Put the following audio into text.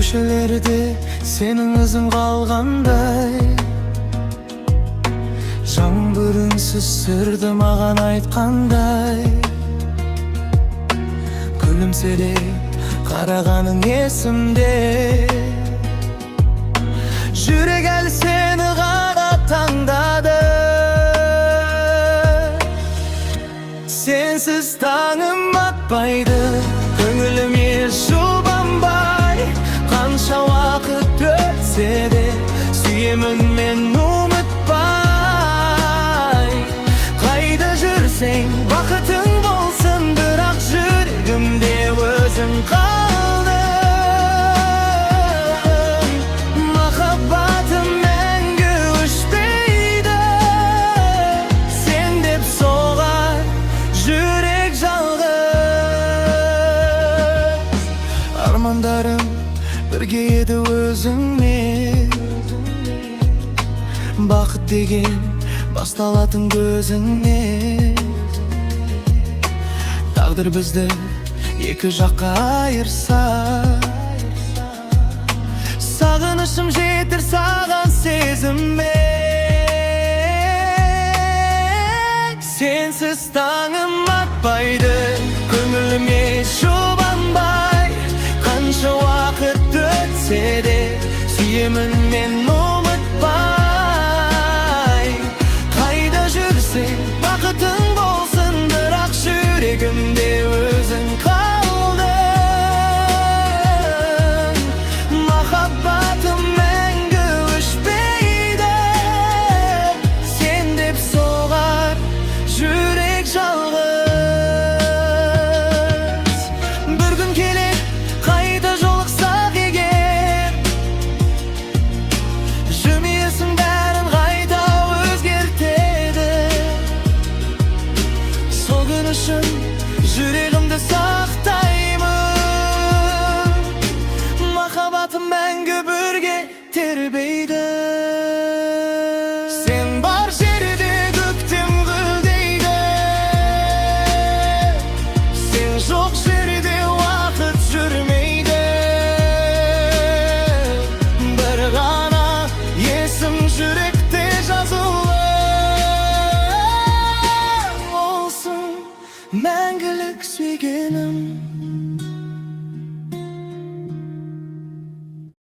Көшелерде сенің ізің қалғандай, жаңбыр үнсіз сырды маған айтқандай. Күлімсіреп қарағаның есімде, жүрек әлі сені ғана таңдады. Сенсіз таңым атпайды, көңіліме жұбанбай. Қанша уақыт өтсе де, сүйемін мен ұмытпай. Қайда жүрсең, бақытың болсын, бірақ жүрегімде өзің қалдың. Махаббатым мәңгі өшпейді, сен деп соғар жүрек жалғыз. Армандарым бірге еді өзіңмен, бақыт деген басталатын көзіңнен. Тағдыр бізді екі жаққа айырса, сағынышым жетер саған сезіммен. Сенсіз таңым атпайды, көңіліме жұбанбай. Қанша уақыт өтсе де, сүйемін мен ұмытпай. Қайда жүрсең, бақытың болсын, бірақ жүрегімде өзің қалдың. Махаббатым мәңгі өшпейді, сен деп соғар жүрек жалғыз. Бір күн келер, қайта жолықсақ егер, жымиысың бәрін қайта өзгертеді. Сол күн үшін жүрегімді сақтаймын, махаббатым мәңгі бірге тербейді. Сен бар жерде көктем гүлдейді, сен жоқ жерде уақыт жүрмейді. Бір ғана есім жүректе жазулы болсын, мәңгілік сүйгенім.